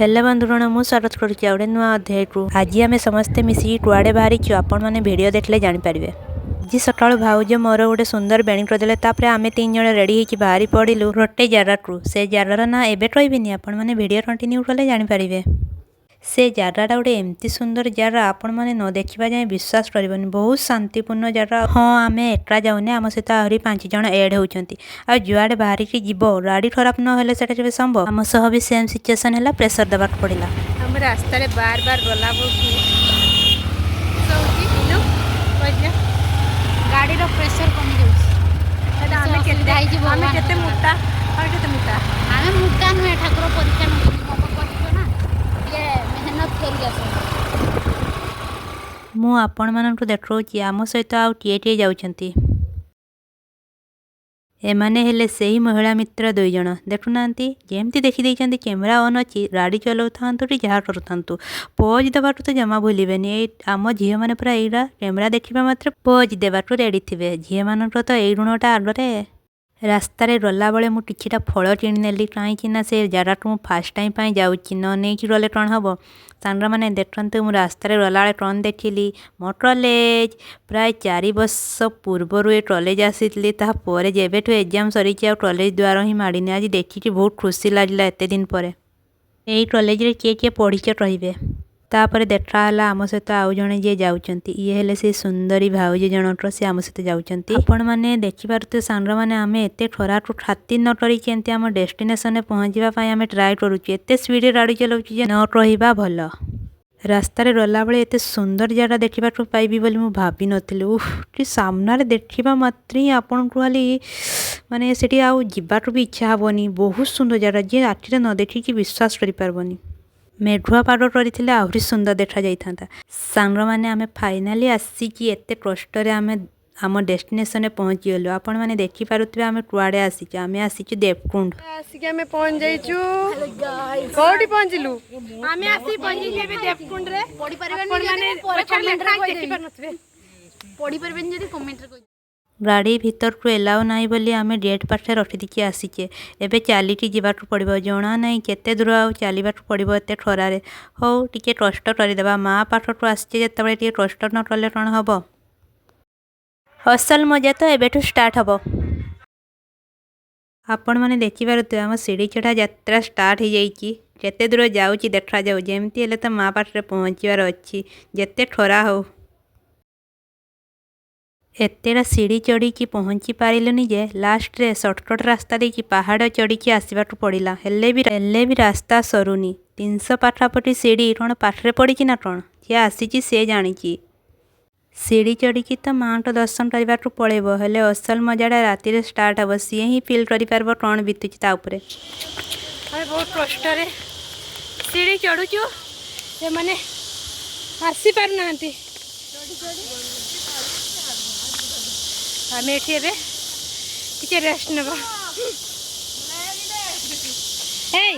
Hello ବନ୍ଧୁଗଣ, ମୁଁ ସ୍ୱାଗତ କରୁଛି ଆଉ ଗୋଟେ ନୂଆ ଅଧ୍ୟାୟକୁ। ଆଜି ଆମେ ସମସ୍ତେ ମିଶିକି କୁଆଡ଼େ ବାହାରିଛୁ, ଆପଣମାନେ ଭିଡ଼ିଓ ଦେଖିଲେ ଜାଣିପାରିବେ। ଆଜି ସକାଳୁ ଭାଉଜ ମୋର ଗୋଟେ ସୁନ୍ଦର ବେଣୀ କରିଦେଲେ। ତାପରେ ଆମେ ତିନି ଜଣ ରେଡ଼ି ହେଇକି ବାହାରି ପଡ଼ିଲୁ ଗୋଟେ ଜାଗାକୁ। ସେ ଜାଗାର ନାଁ ଏବେ କହିବିନି, ଆପଣମାନେ ଭିଡ଼ିଓ କଣ୍ଟିନ୍ୟୁ କଲେ ଜାଣିପାରିବେ। ସେ ଜାଗାଟା ଗୋଟେ ଏମିତି ସୁନ୍ଦର ଜାଗା, ଆପଣମାନେ ନ ଦେଖିବା ଯାଏଁ ବିଶ୍ୱାସ କରିବେନି। ବହୁତ ଶାନ୍ତିପୂର୍ଣ୍ଣ ଜାଗା। ହଁ, ଆମେ ଏକା ଯାଉନେ, ଆମ ସହିତ ଆହୁରି 5 ଜଣ ଏଡ୍ ହେଉଛନ୍ତି। ଆଉ ଯୁଆଡ଼େ ବାହାରିକି ଯିବ, ଗାଡ଼ି ଖରାପ ନହେଲେ ସେଟା କେବେ ସମ୍ଭବ? ଆମ ସହ ବି ସେମ୍ ସିଚୁଏସନ୍ ହେଲା, ପ୍ରେସର ଦେବାକୁ ପଡ଼ିଲା। ଆମ ରାସ୍ତାରେ ବାର ବାର ଗଲା ବେଳକୁ ହେଉଛି ଇନୁ କହିଦିଅ। ଗାଡ଼ିର ପ୍ରେସର କମି ଯାଉଛି। ସେଇଟା ଆମେ କେତେ ଅସୁବିଧା ହେଇଛି ଆମେ ଭଗବାନ କେତେ ମୋଟା, ଆମେ କେତେ ମୋଟା। ଆମେ ମୋଟା ନୁହେଁ, ଠାକୁର ପରୀକ୍ଷା ନେଉଛନ୍ତି। ମମ କଷ୍ଟ ନା, ଟିକେ ମେହନତ କରିକି ଆସନ୍ତୁ। ମୁଁ ଆପଣମାନଙ୍କୁ ଦେଖାଉଛି ଆମ ସହିତ ଆଉ କିଏ କିଏ ଯାଉଛନ୍ତି। ଏମାନେ ହେଲେ ସେହି ମହିଳା ମିତ୍ର ଦୁଇ ଜଣ। ଦେଖୁନାହାନ୍ତି, ଯେମିତି ଦେଖିଦେଇଛନ୍ତି କ୍ୟାମେରା ଅନ୍ ଅଛି, ଗାଡ଼ି ଚଲାଉଥାନ୍ତୁ କି ଯାହା କରୁଥାନ୍ତୁ, ପୋଜ୍ ଦେବାକୁ ତ ଜମା ଭୁଲିବେନି। ଏଇ ଆମ ଝିଅମାନେ ପୁରା ଏଇଟା କ୍ୟାମେରା ଦେଖିବା ମାତ୍ରେ ପୋଜ୍ ଦେବାକୁ ରେଡ଼ି ଥିବେ। ଝିଅମାନଙ୍କର ତ ଏଇ ଗୁଣଟା ଆଗରେ। ରାସ୍ତାରେ ଗଲାବେଳେ ମୁଁ କିଛିଟା ଫଳ କିଣିନେଲି, କାହିଁକି ନା ସେ ଜାଗାକୁ ମୁଁ ଫାର୍ଷ୍ଟ ଟାଇମ୍ ପାଇଁ ଯାଉଛି, ନ ନେଇକି ଗଲେ କ'ଣ ହେବ? ସାଙ୍ଗମାନେ, ଦେଖନ୍ତୁ, ମୁଁ ରାସ୍ତାରେ ଗଲାବେଳେ କ'ଣ ଦେଖିଲି। ମୋ କଲେଜ। ପ୍ରାୟ 4 ବର୍ଷ ପୂର୍ବରୁ ଏ କଲେଜ ଆସିଥିଲି। ତାପରେ ଯେବେଠୁ ଏକ୍ଜାମ୍ ସରିଛି, ଆଉ କଲେଜ ଦ୍ୱାର ହିଁ ମାଡ଼ିନି। ଆଜି ଦେଖିକି ବହୁତ ଖୁସି ଲାଗିଲା ଏତେ ଦିନ ପରେ। ଏଇ କଲେଜରେ କିଏ କିଏ ପଢ଼ିଛ, କହିବେ। ତାପରେ ଦେଖା ହେଲା ଆମ ସହିତ ଆଉ ଜଣେ ଯିଏ ଯାଉଛନ୍ତି। ଇଏ ହେଲେ ସେ ସୁନ୍ଦରୀ ଭାଉଜ ଜଣକ, ସେ ଆମ ସହିତ ଯାଉଛନ୍ତି। ଆପଣମାନେ ଦେଖିପାରୁଥିବେ ସାଙ୍ଗମାନେ, ଆମେ ଏତେ ଖରାକୁ ଖାତିର ନ କରିକି ଏମିତି ଆମ ଡେଷ୍ଟିନେସନରେ ପହଞ୍ଚିବା ପାଇଁ ଆମେ ଟ୍ରାଏ କରୁଛୁ। ଏତେ ସ୍ପିଡ଼ରେ ଗାଡ଼ି ଚଲାଉଛୁ ଯେ ନ କହିବା ଭଲ। ରାସ୍ତାରେ ଗଲାବେଳେ ଏତେ ସୁନ୍ଦର ଜାଗା ଦେଖିବାକୁ ପାଇବି ବୋଲି ମୁଁ ଭାବିନଥିଲି। ଉଫ୍, କି ସାମ୍ନାରେ ଦେଖିବା ମାତ୍ରେ ହିଁ ଆପଣଙ୍କୁ ଖାଲି ମାନେ ସେଠି ଆଉ ଯିବାକୁ ବି ଇଚ୍ଛା ହେବନି। ବହୁତ ସୁନ୍ଦର ଜାଗା, ଯିଏ ଆଖିରେ ନ ଦେଖିକି ବିଶ୍ୱାସ କରିପାରିବନି। ମେଘୁଆ ପାଗ କରିଥିଲେ ଆହୁରି ସୁନ୍ଦର ଦେଖାଯାଇଥାନ୍ତା। ସାଙ୍ଗମାନେ, ଆମେ ଫାଇନାଲି ଆସିକି ଏତେ କଷ୍ଟରେ ଆମେ ଆମ ଡେଷ୍ଟିନେସନରେ ପହଞ୍ଚିଗଲୁ। ଆପଣମାନେ ଦେଖିପାରୁଥିବେ ଆମେ କୁଆଡ଼େ ଆସିଛୁ। ଆମେ ଆସିଛୁ ଦେବକୁଣ୍ଡ। ଆସିକି ଆମେ ପହଞ୍ଚି ଯାଇଛୁ। କୋଉଠି ପହଞ୍ଚିଲୁ ଆମେ? ଆସିକି ପହଞ୍ଚିଛୁ ଏବେ ଦେବକୁଣ୍ଡରେ। ପଢିପାରିବେନି ଆପଣମାନେ ଯଦି ପରେ ପଛରେ କମେଣ୍ଟରେ ଲେଖା କହିଦେବି। ଦେଖିପାରୁନଥିବେ। ପଢିପାରିବେନି ଯଦି କମେଣ୍ଟରେ କହିଦେବି। ଗାଡ଼ି ଭିତରକୁ ଏଲାଉ ନାହିଁ ବୋଲି ଆମେ ଗେଟ୍ ପାଖରେ ରଖିଦେଇକି ଆସିଛେ। ଏବେ ଚାଲିକି ଯିବାକୁ ପଡ଼ିବ। ଜଣା ନାହିଁ କେତେ ଦୂର ଆଉ ଚାଲିବାକୁ ପଡ଼ିବ ଏତେ ଖରାରେ। ହଉ, ଟିକେ କଷ୍ଟ କରିଦେବା। ମା ପାଖକୁ ଆସିଛେ ଯେତେବେଳେ, ଟିକେ କଷ୍ଟ ନ କଲେ କ'ଣ ହେବ? ଅସଲ ମଜା ତ ଏବେଠୁ ଷ୍ଟାର୍ଟ ହେବ। ଆପଣମାନେ ଦେଖିପାରୁଥିବେ, ଆମ ସିଢ଼ି ଚଢ଼ା ଯାତ୍ରା ଷ୍ଟାର୍ଟ ହେଇଯାଇଛି। କେତେ ଦୂର ଯାଉଛି ଦେଖାଯାଉ। ଯେମିତି ହେଲେ ତ ମା ପାଖରେ ପହଞ୍ଚିବାର ଅଛି, ଯେତେ ଖରା ହଉ। ଏତେଟା ସିଢ଼ି ଚଢ଼ିକି ପହଞ୍ଚି ପାରିଲୁନି ଯେ ଲାଷ୍ଟରେ ସର୍ଟକଟ୍ ରାସ୍ତା ଦେଇକି ପାହାଡ଼ ଚଢ଼ିକି ଆସିବାକୁ ପଡ଼ିଲା। ହେଲେ ବି ରାସ୍ତା ସରୁନି। 300 ପାଖାପାଖି ସିଢ଼ି କ'ଣ ପାଖରେ ପଡ଼ିଛି ନା କ'ଣ? ଯିଏ ଆସିଛି ସିଏ ଜାଣିଛି। ସିଢ଼ି ଚଢ଼ିକି ତ ମାଆଙ୍କ ଦର୍ଶନ କରିବାକୁ ପଳେଇବ, ହେଲେ ଅସଲ ମଜାଟା ରାତିରେ ଷ୍ଟାର୍ଟ ହେବ। ସିଏ ହିଁ ଫିଲ୍ କରିପାରିବ କ'ଣ ବିତୁଛି ତା ଉପରେ। ଆମେ ବହୁତ କଷ୍ଟରେ ସିଢ଼ି ଚଢ଼ୁଛୁ, ସେମାନେ ଆସିପାରୁନାହାନ୍ତି। ଆମେ ଏଠି ଏବେ ଟିକେ ରେଷ୍ଟ ନେବା। ଏଇ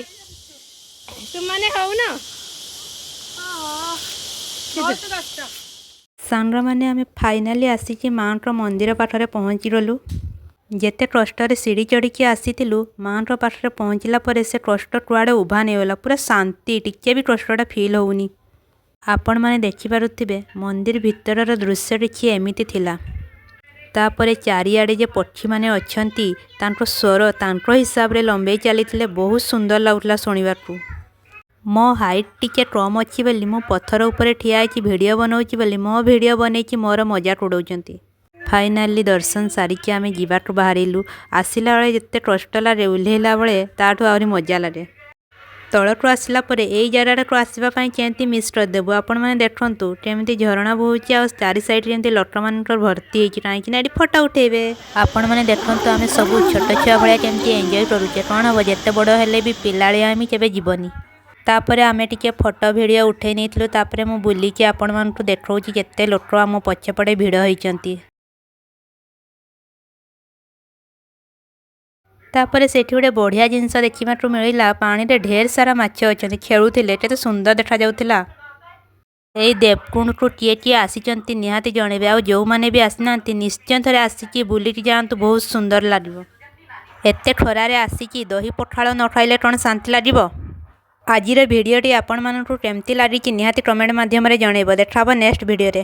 ତୁମମାନେ ହଉନ। ବହୁତ କଷ୍ଟ। ସାଙ୍ଗମାନେ, ଆମେ ଫାଇନାଲି ଆସିକି ମାଆଙ୍କ ମନ୍ଦିର ପାଖରେ ପହଞ୍ଚିଗଲୁ। ଯେତେ କଷ୍ଟରେ ସିଢ଼ି ଚଢ଼ିକି ଆସିଥିଲୁ, ମାଆଙ୍କ ପାଖରେ ପହଞ୍ଚିଲା ପରେ ସେ କଷ୍ଟ କୁଆଡ଼େ ଉଭାନ ହେଇଗଲା। ପୁରା ଶାନ୍ତି, ଟିକେ ବି କଷ୍ଟଟା ଫିଲ୍ ହେଉନି। ଆପଣମାନେ ଦେଖିପାରୁଥିବେ, ମନ୍ଦିର ଭିତରର ଦୃଶ୍ୟ କିଛି ଏମିତି ଥିଲା। ତାପରେ ଚାରିଆଡ଼େ ଯେ ପକ୍ଷୀମାନେ ଅଛନ୍ତି, ତାଙ୍କ ସ୍ୱର ତାଙ୍କ ହିସାବରେ ଲମ୍ବେଇ ଚାଲିଥିଲେ। ବହୁତ ସୁନ୍ଦର ଲାଗୁଥିଲା ଶୁଣିବାକୁ। ମୋ ହାଇଟ୍ ଟିକେ କମ୍ ଅଛି ବୋଲି, ମୁଁ ପଥର ଉପରେ ଠିଆ ହେଇକି ଭିଡ଼ିଓ ବନଉଛି ବୋଲି, ମୋ ଭିଡ଼ିଓ ବନେଇକି ମୋର ମଜାକ ଉଡ଼ଉଛନ୍ତି। ଫାଇନାଲି ଦର୍ଶନ ସାରିକି ଆମେ ଯିବାକୁ ବାହାରିଲୁ। ଆସିଲା ବେଳେ ଯେତେ କଷ୍ଟ ଲାଗେ, ଓହ୍ଲେଇଲା ବେଳେ ତାଠୁ ଆହୁରି ମଜା ଲାଗେ। ତଳକୁ ଆସିଲା ପରେ ଏଇ ଜାଗାଟାକୁ ଆସିବା ପାଇଁ କେମିତି ମିସ୍ କରିଦେବୁ? ଆପଣମାନେ ଦେଖନ୍ତୁ କେମିତି ଝରଣା ବହୁଛି ଆଉ ଚାରି ସାଇଡ଼ରେ ଯେମିତି ଲୋକମାନଙ୍କର ଭର୍ତ୍ତି ହେଇଛି, କାହିଁକି ନା ଏଠି ଫଟୋ ଉଠେଇବେ। ଆପଣମାନେ ଦେଖନ୍ତୁ, ଆମେ ସବୁ ଛୋଟ ଛୁଆ ଭଳିଆ କେମିତି ଏନ୍ଜୟ କରୁଛେ। କ'ଣ ହେବ, ଯେତେ ବଡ଼ ହେଲେ ବି ପିଲାଳିଆମି କେବେ ଯିବନି। ତାପରେ ଆମେ ଟିକେ ଫଟୋ ଭିଡ଼ିଓ ଉଠେଇ ନେଇଥିଲୁ। ତାପରେ ମୁଁ ବୁଲିକି ଆପଣମାନଙ୍କୁ ଦେଖାଉଛି କେତେ ଲୋକ ଆମ ପଛପଟେ ଭିଡ଼ ହେଇଛନ୍ତି। ତାପରେ ସେଠି ଗୋଟେ ବଢ଼ିଆ ଜିନିଷ ଦେଖିବାକୁ ମିଳିଲା। ପାଣିରେ ଢେର ସାରା ମାଛ ଅଛନ୍ତି, ଖେଳୁଥିଲେ, କେତେ ସୁନ୍ଦର ଦେଖାଯାଉଥିଲା। ଏଇ ଦେବକୁଣ୍ଡକୁ କିଏ କିଏ ଆସିଛନ୍ତି, ନିହାତି ଜଣେଇବେ। ଆଉ ଯେଉଁମାନେ ବି ଆସିନାହାନ୍ତି, ନିଶ୍ଚୟ ଥରେ ଆସିକି ବୁଲିକି ଯାଆନ୍ତୁ, ବହୁତ ସୁନ୍ଦର ଲାଗିବ। ଏତେ ଖରାରେ ଆସିକି ଦହି ପଖାଳ ନ ଖାଇଲେ କ'ଣ ଶାନ୍ତି ଲାଗିବ? ଆଜିର ଭିଡ଼ିଓଟି ଆପଣମାନଙ୍କୁ କେମିତି ଲାଗିଛି, ନିହାତି କମେଣ୍ଟ ମାଧ୍ୟମରେ ଜଣାଇବ। ଦେଖା ହେବ ନେକ୍ସଟ ଭିଡ଼ିଓରେ।